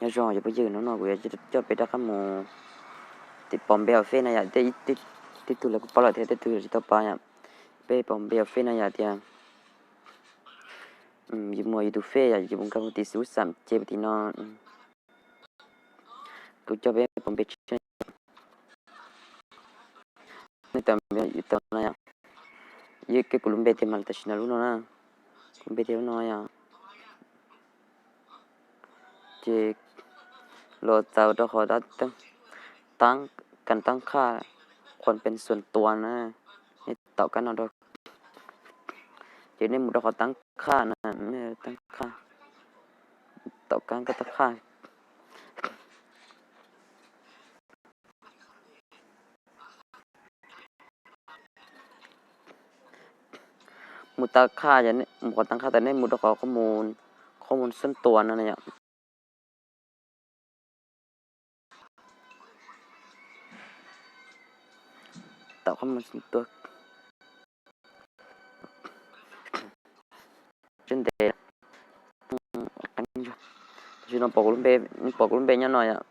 Nyob zoo cov phooj ywg, hnub no kuv yuav coj peb rov qab mus tim pom npe hauv Fej no yom. Tej tug lawv kuj paub lawm thiab tej tug tsis tau paub yom. Peb pom npe hauv Fej no yom tias yus muaj yus tus Fej yom, yus mus nkag mus tim xus xam ces tim no kuv coj peb pom npe tshiab. Nej tau, yus tau no yom. Yog kuv lub npe tiag mas tam sim no lub no na, kuv npe tiag lub no yom. Ces los txaus rau qhov tab, tab, kas tab qhaj khuam pes xuas tuas na, nej taum kab no rau. Ces nej mus rau qhov tab qhaj na, tab qhaj, taum kab kab tab qhaj. Mus tab qhaj, mus qhov tab qhaj tas nej mus rau qhov, qhov mus xuas tuas no na yom. Taum qhov mus xuas tuas. Tsis ntev, tam sim no pom kuv lub npe, pom kuv lub npe nyob no yom.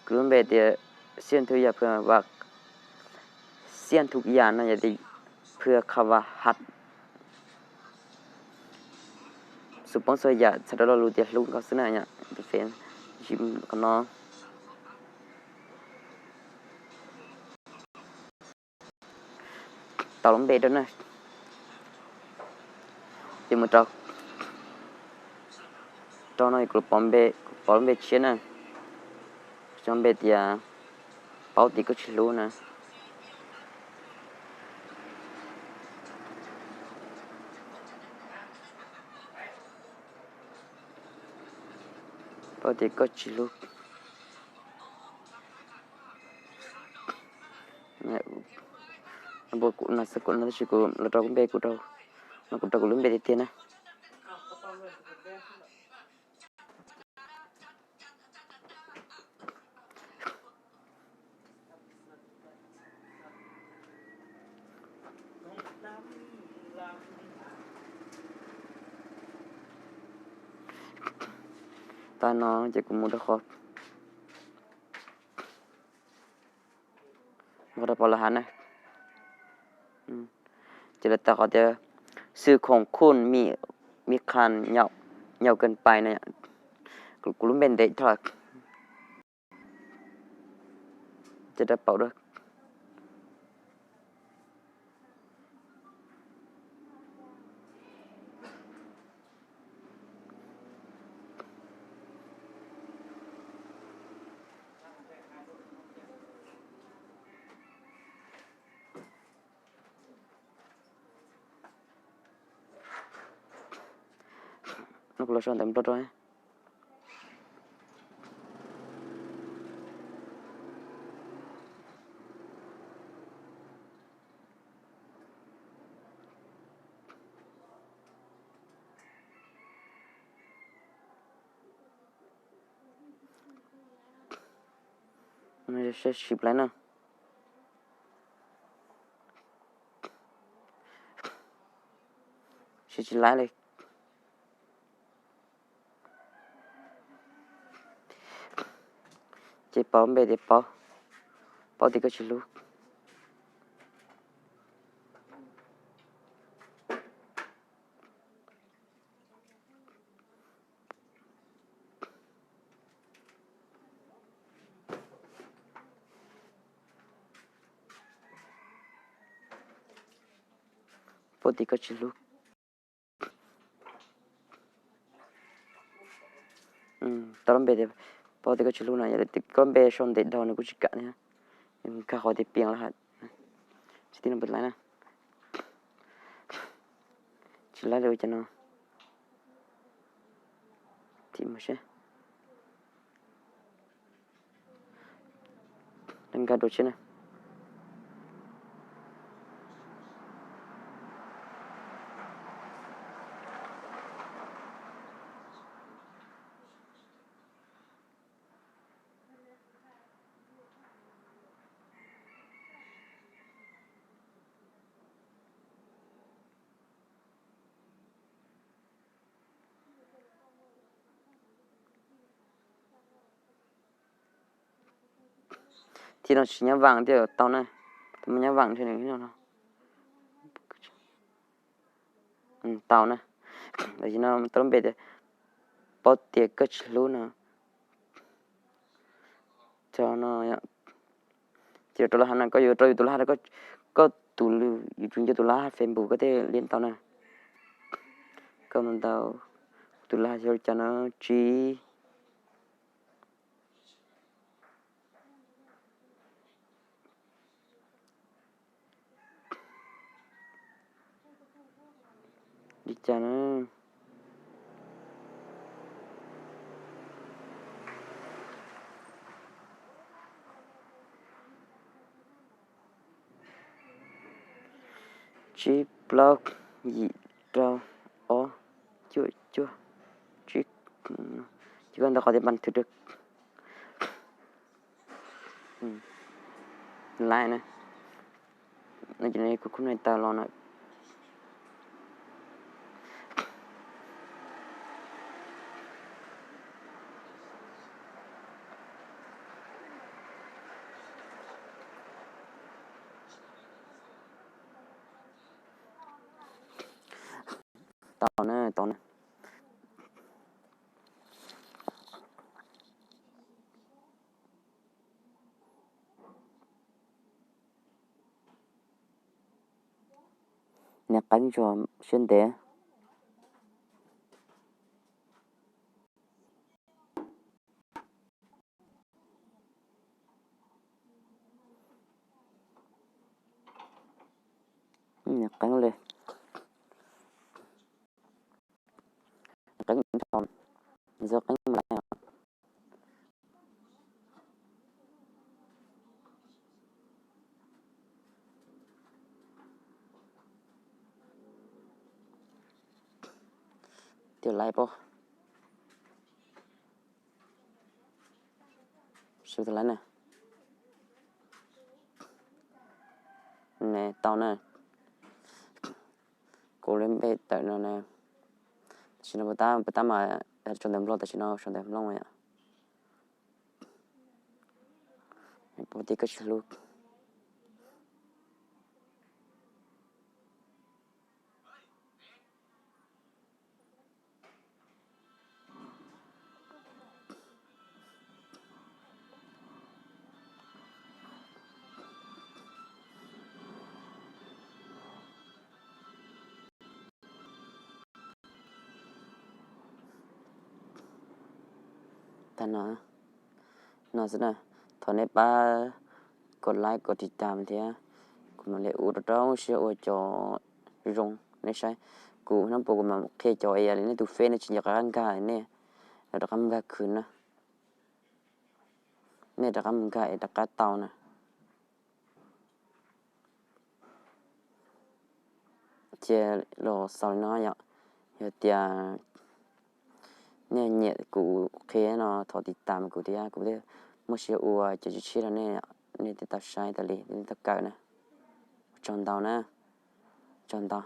Kuv lub npe tias Xiaj Thu Yam Phwm Vam, Xiaj Thu Yam no yog tias Phwm Kha Vam Hat. Xus poob txhua yam txhais tau lo lus tias hlub nkauj xwb na yom. Qhov no tau lub npe rau na. Ces mus rau, rau no kuv pom npe, pom lub npe tshiab na. Cov npe tias paub tias koj tsis hlub na. Paub tias koj tsis hlub. Kuv no tab sis kuv los rau kuv npe kuv rau, no kuv rau kuv lub npe tiag tiag na. Tag no ces kuv mus rau qhov, mus rau pom lawv hais na. Ces lawv tau qhov tias สื่อข่มขู่ มี มีการเหนี่ยวเกินไป no. Kuv lub npe ntev dhau, ces rov paum dua. No kuv los sau ntawv Nplog rau. Sib laib na. Sib tsis laib li. Ces paub npe tias paub, paub tias koj tsis hlub. Paub tias koj tsis hlub. Tau lub npe tias paub tias koj tsis hlub no, yog tias koj lub npe sau ntev dhau nws kuj tsis kam thiab. Nkag qhov tias pias lawm hais. Tsis tij no puas laib na. Tsis laib li ua cas no. Thim mus seb. Nkag dua tshiab na. Ces no tsis nyob Vam thiab tau na, tus muaj nyob Vam thiab no no tau na. Tam sim no tau lub npe tias Paub Tias Koj Tsis Hlub no. Ces rau lawv hais no, koj yuav rau yus tus laj, koj tus, yus tsis nco tus laj Facebook koj thiaj li tau na. Koj mus ntau tus laj xyov li cas no tsis li cas na. Tsib plaub yim rau ob cuaj cuaj tsib. Ces koj ntawd qhov tias npas thwv rau laiv na. No ces kuv khub no tawm los na. Tau na, tau na. Niag qeeb tsuag siab ntev. Niag qeeb li. Qeeb, qeeb laiv. Tias laiv pab. Sub tias laiv na. Ne tau na. Kuv li npe tawm no na. Tam sim no puas tab, puas tab mas sau ntawv Nplog, tam sim no sau ntawv Nplog yom. Paub Tias Koj Tsis Hlub. Tag no, no xwb na. Thov nej pab kov like kov tiv tam thiab, kuv mam li ua rau rau siab ua cov zoo nej saib. Kuv hnub puas kuv mam qhia cov es yog li nej tus fej nej tsis nco qab nkag nej, los rov qab mus nkag khwv na. Nej rov qab mus nkag es rov qab tau na. Ces los xaus li no yom. Yog tias nej nyiam kuv qhia no thov tiv tam kuv thiab, kuv thiaj muaj siab ua cov tshiab tshiab rau nej, nej thiaj tau saib tas li, nej tau kawm na. Tsaug ntau na, tsaug ntau.